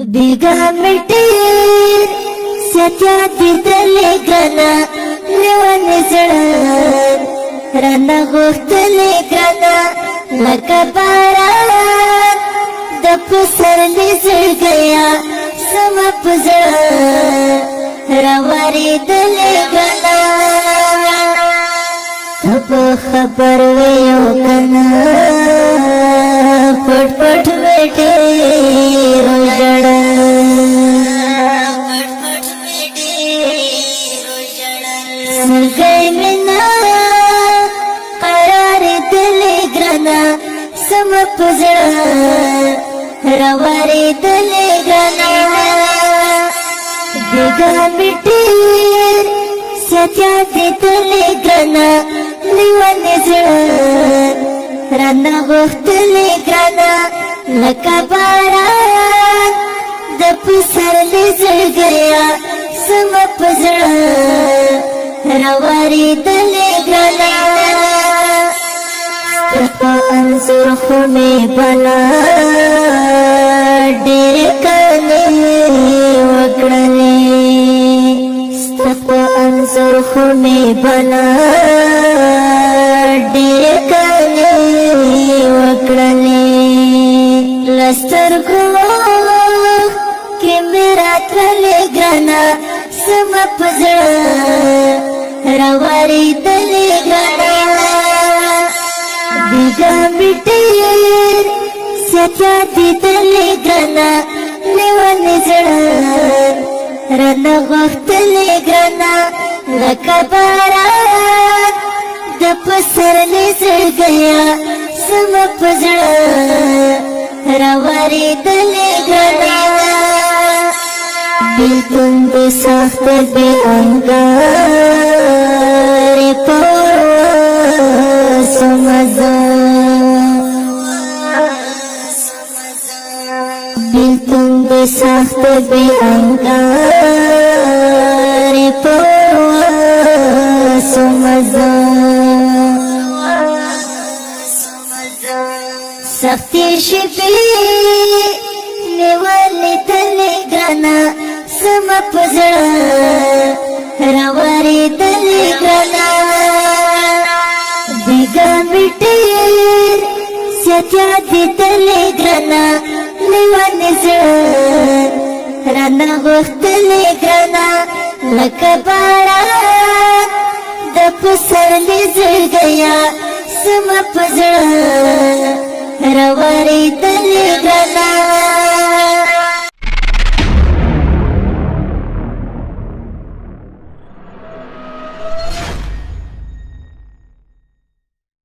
بیګا مې ډېر ستیا دیدلې ګرانه، لیونی زړه رانه غوښتلې ګرانه، لکه باران د پسرلي زړګیه زما په زړه راورېدلې ګرانه. ته به خبر وې او که نه، پټ پټ مې ډېر وژړل. سلګۍ مې نه قرارېدلې ګرانه، زما په زړه راورېدلې ګرانه. بیګا مې ډېر ستیا دیدلې ګرانه، لیونی زړه رانه غوښتلې ګرانه، لکه باران د پسرلي زړګیه زما په زړه راورېدلې ګرانه. ستا انځور خو مې بلا ډېر کلې وکړلې، ستا انځور خو مې بلا ډېر کلې وکړلې. لسترګو کې مې راتللې ګرانه، زما په زړه راورېدلې ګرانه. بیګا مې ډېر ستیا دیدلې ګرانه، لیونی زړه رانه غوښتلې ګرانه، لکه باران د پسرلي زړګیه زما په زړه راورېدلې ګرانه. بیلتون دې سخت بې انګارې پور سمزه، بیلتون دې سخت بې انګارې پور سمزه. سختې شپې مې ولیدلې ګرانه، زما په زړه راورېدلې ګرانه. بیګا مې ډېر ستیا دیدلې ګرانه، لیونی زړه رانه غوښتلې ګرانه، لکه باران د پسرلي زړګیه زما په زړه راورېدلې ګرانه.